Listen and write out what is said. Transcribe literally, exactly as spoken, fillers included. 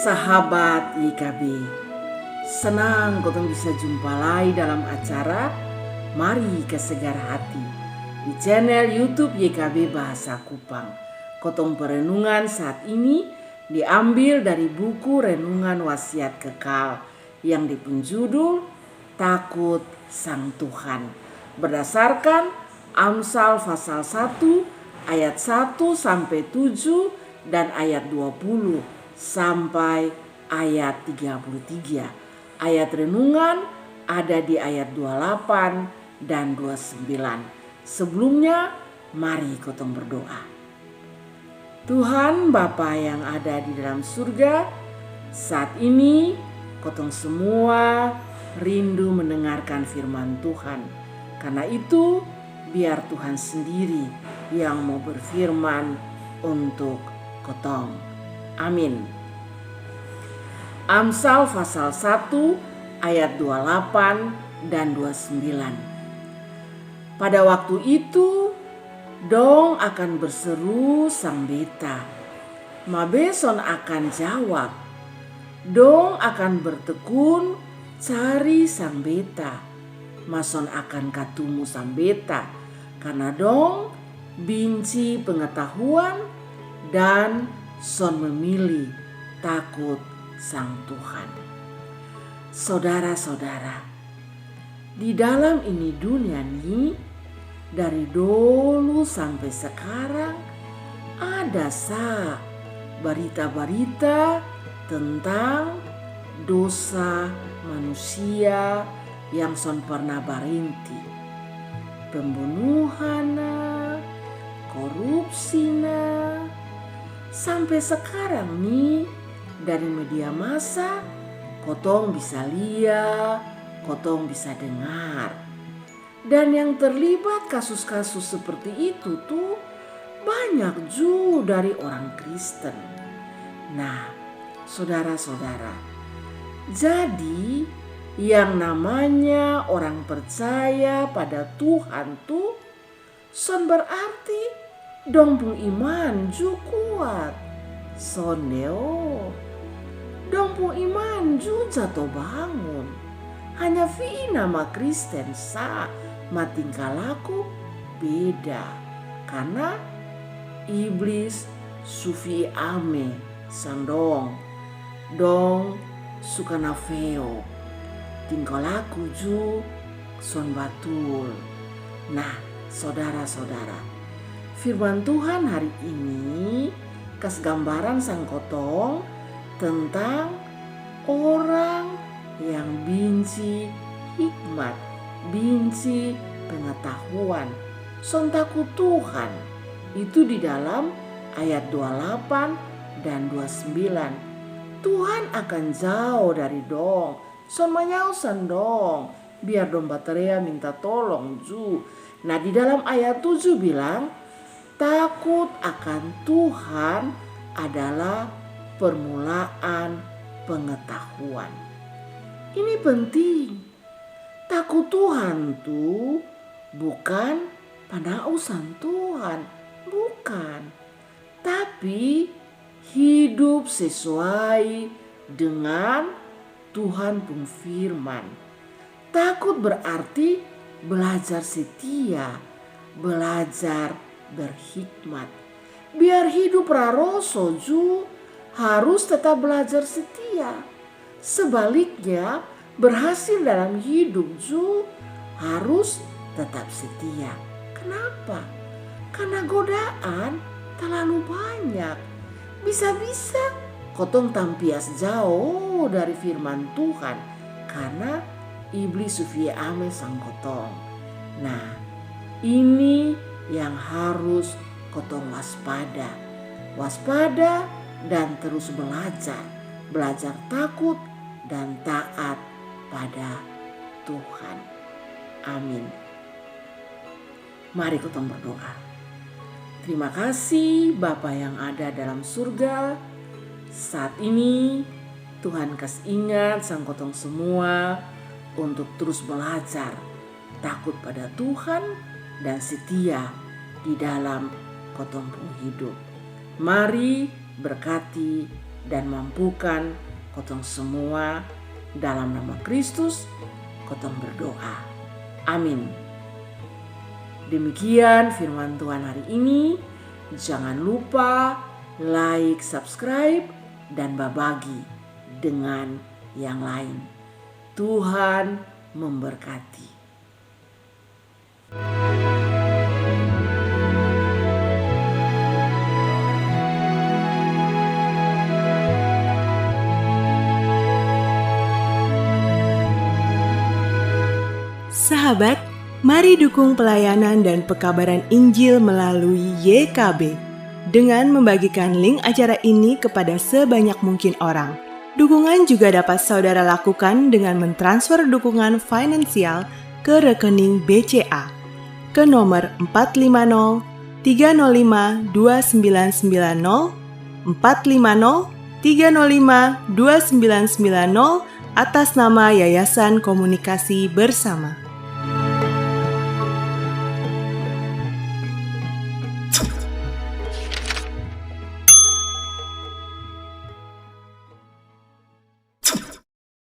Sahabat Y K B, senang kotong bisa jumpa lai dalam acara Mari Kasagar Hati di channel YouTube Y K B Bahasa Kupang. Kotong perenungan saat ini diambil dari buku Renungan Wasiat Kekal yang dipunjudul Takut Sang Tuhan, berdasarkan Amsal pasal satu ayat satu sampai tujuh dan ayat dua puluh sampai ayat tiga puluh tiga. Ayat renungan ada di ayat dua lapan dan dua sembilan. Sebelumnya, mari kotong berdoa. Tuhan Bapa yang ada di dalam surga, saat ini kotong semua rindu mendengarkan firman Tuhan. Karena itu, biar Tuhan sendiri yang mau berfirman untuk kotong. Amin. Amsal pasal satu ayat dua lapan dan dua sembilan. Pada waktu itu, dong akan berseru sang beta, ma be son akan jawab. Dong akan bertekun cari sang beta, ma son akan katumu sang beta, karna dong binci pengetahuan dan son memilih takut sang Tuhan. Sodara-sodara, di dalam ini dunia ni, dari dolu sampe sakarang, ada sa barita-barita tentang dosa manusia yang son parna barinti. Pembunuhan na, korupsi na, sampe sakarang ni, dari media masa kotong bisa lia, kotong bisa dengar. Dan yang terlibat kasus-kasus seperti itu tu banyak ju dari orang Kristen. Nah, sodara-sodara, jadi yang namanya orang percaya pada Tuhan tu son berarti dong pung iman ju kuat. Sonde o. Dong pung iman ju jato bangun. Hanya pi nama Kristen sa, ma tingkah laku beda. Karna iblis su pi ame sang dong. Dong su kana feo. Tingkah laku ju son batul. Nah, sodara-sodara, firman Tuhan hari ini kas gambaran sang kotong tentang orang yang binci hikmat, binci pengetahuan, son takut Tuhan. Itu di dalam ayat dua lapan dan dua sembilan. Tuhan akan jao dari dong, son manyao sang dong, biar dong batarea minta tolong ju. Nah, di dalam ayat tujuh bilang, takut akan Tuhan adalah permulaan pengetahuan. Ini penting. Takut Tuhan tu bukan panau sang Tuhan, bukan. Tapi hidup sesuai dengan Tuhan pung firman. Takut berarti belajar setia, belajar berhikmat. Biar hidup raroso ju harus tetap belajar setia. Sebaliknya, berhasil dalam hidup ju harus tetap setia. Kenapa? Karna godaan talalu banyak. Bisa-bisa kotong tampias jao dari firman Tuhan karna iblis su pi ame sang kotong. Nah, ini yang harus kotong waspada. Waspada dan terus belajar. Belajar takut dan taat pada Tuhan. Amin. Mari kotong berdoa. Terima kasih Bapa yang ada dalam surga. Saat ini Tuhan kas ingat sang kotong semua untuk terus belajar takut pada Tuhan dan setia di dalam kotong pung hidup. Mari berkati dan mampukan kotong semua. Dalam nama Kristus kotong berdoa. Amin. Demikian firman Tuhan hari ini. Jangan lupa like, subscribe, dan babagi dengan yang lain. Tuhan memberkati. Sahabat, mari dukung pelayanan dan pekabaran Injil melalui Y K B dengan membagikan link acara ini kepada sebanyak mungkin orang. Dukungan juga dapat saudara lakukan dengan mentransfer dukungan finansial ke rekening B C A ke nomor empat lima nol tiga nol lima dua sembilan sembilan nol, empat lima nol tiga nol lima dua sembilan sembilan nol, atas nama Yayasan Komunikasi Bersama.